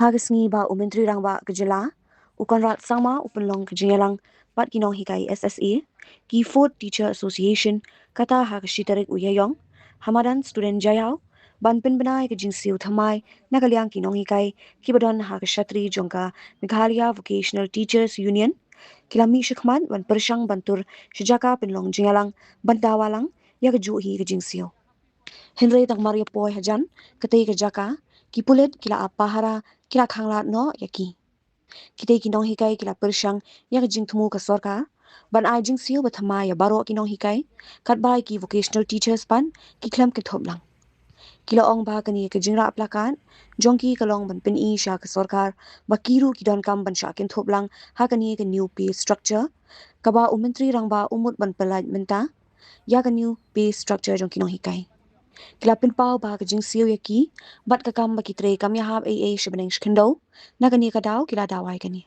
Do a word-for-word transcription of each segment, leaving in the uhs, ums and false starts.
Ha ka sngi ba u Myntri Rangbah ka jylla, u Conrad Sangma u pynlong ka jingïalang bad ki nonghikai S S A, ki Fourth Teacher Association, kata ha ka shi tarik u Ïaïong, ha madan Student Jaiaw, ban pynbna ïa ka jingsiew thymmai na ka liang ki nonghikai kiba don ha ka shatri jong ka Meghalaya Vocational Teachers Union, ki la mih shakhmat ban pyrshang ban tur sha jaka pynlong jingïalang ban dawa lang ïa kajuh hi ka jingsiew. Hynrei tang mar ïa poi hajan katei ka jaka, ki pulit ki la ap pahara, ki la khanglad noh ïa ki. Kitei ki nonghikai ki la pyrshang ïa ka jingthmu ka sorkar ban ai jingsiew ba thymmai ïa baroh ki nonghikai, katba ïa ki vocational teachers pat ki khlem kynthup lang. Ki la ong ba kane ka jingrah placard jong ki ka long ban pyni sha ka sorkar ba ki ruh ki donkam ban shah kynthup lang ha kane ka new pay structure, kaba u Myntri Rangbah u mut ban pyllait mynta ïa ka new pay structure jong ki nonghikai. Ki la pynpaw ba ka jingsiew ïa ki bad ka kam ba ki trei kam ïahap ei ei sha bneng shi khyndew. Na kane ka daw ki la dawa ïa kane.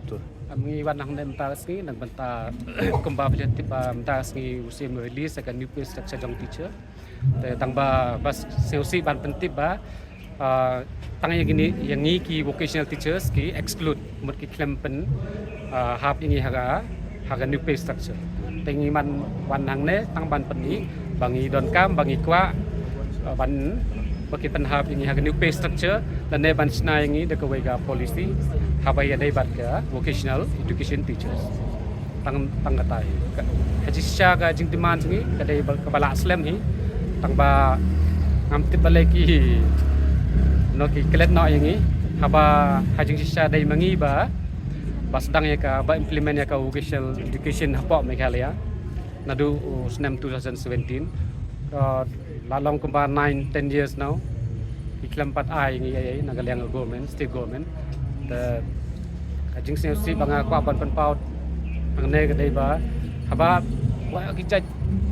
Betul. Ngi wan hangne mynta ka sngi na ka bynta kumba phi la tip ba mynta ka sngi u Syiem release ïa ka new pay structure jong teacher. Te tang ba, ba sngewsih ban pyntip ba, ah, tang ïa kine, ïa ngi ki vocational teachers ki exclude, mut ki khlem pyn, ah, hap ïa ngi ha ka, ha ka new pay structure. Te ngi man wan hangne tang ban pyni ba ngi donkam, ba ngi kwah, ah, ban, ba ki pynhap ïa ngi ha ka new pay structure, lane ban shna ïa ngi da kawei ka policy haba ïadei bad ka vocational education teachers. Tang, tang kata hi. Ka, ha jingshisha ka jingdemand jong ngi ka dei ba, kaba lah slem hi. Tang ba ngam tip balei ki, no, ki klet noh ïa ngi. Haba ha jingshisha dei ma ngi ba, ba sdang ïa ka, ba implement ïa ka vocational education hapoh Meghalaya naduh u snem two thousand seventeen. Ka la long kumba nine, ten years now. Ki khlem pat ai ngi ei ei na ka liang ka government, state government. Te ka jingsngewsih ba nga kwah ban pynpaw hangne ka dei ba haba, wa ki jait,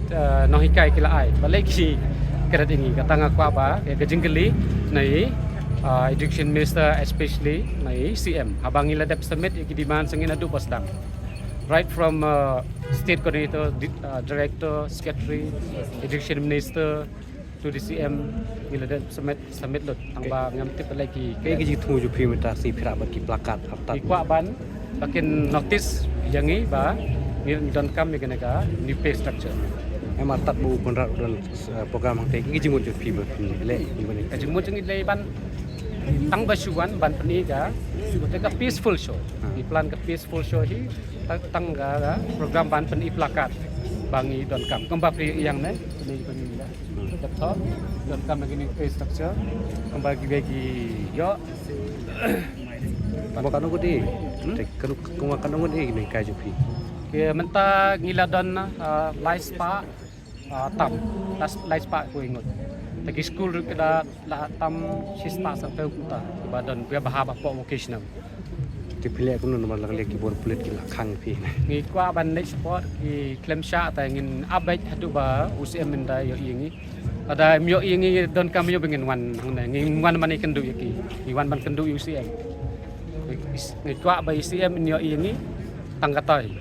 eh, nonghikai ki la ai, balei ki klet ïa ngi, kata nga kwah ba ka, ka jingkylli na i, ah, education minister, especially na i C M. Haba ngi la dep submit ïa ki demand jong ngi naduh ba sdang. Right from, uh, state coordinator, di-, uh, director, secretary, education minister, to the C M, ngi la dep submit, submit lut, tang ba ngam tip balei ki. Kaei ka jingthmu jong phi mynta ka sngi phi rah bad ki placard hangta? Ngi kwah ban, ba kin notice ïa ngi ba ngi donkam ïa kane ka new pay structure. Em, artat ba u Conrad u don, uh, program hangta, kaei ka jingmut jong phi ba phi leh ïa kane? Ka jingmut jong ngi dei ban, tang ba shu wan ban pyni ka, ka peaceful show. Hmm. Ngi plan ka peaceful show hi, tang, tang ka, ka program ban pyni placard ba ngi donkam. Kumba phi ïa ngi ne, pyni, pyni ïa. Hmm. Ka thok, donkam lagi ni pay structure. Kumba ki, ki ïoh. Kumba katno ngut i? Hmm? Te kumba katno ngut i nonghikai jong phi? Ki mynta ngi la don, ah, lai spah, ah, tam, lai, lai spah khyndai ngut. Te ki skul ruh ki la, la tam shi spah sanphew kynta, kiba don, kiba hap hapoh vocational. Te phi leh kumno namar la ka liang ki bor pulit ki la khang phi? Ngi kwah ban leit support, ki khlem shah, te ngin ap beit haduh ba u C M mynta ïohi ïa ngi. Lada ym ïohi ïa ngi, donkam ïa ba ngin wan hangne, ngin wan ban ïakynduh ïa ki. Ngi wan ban kynduh ïa u C M. Ngi kwah ba u C M un ïohi ïa ngi, tang kata hi.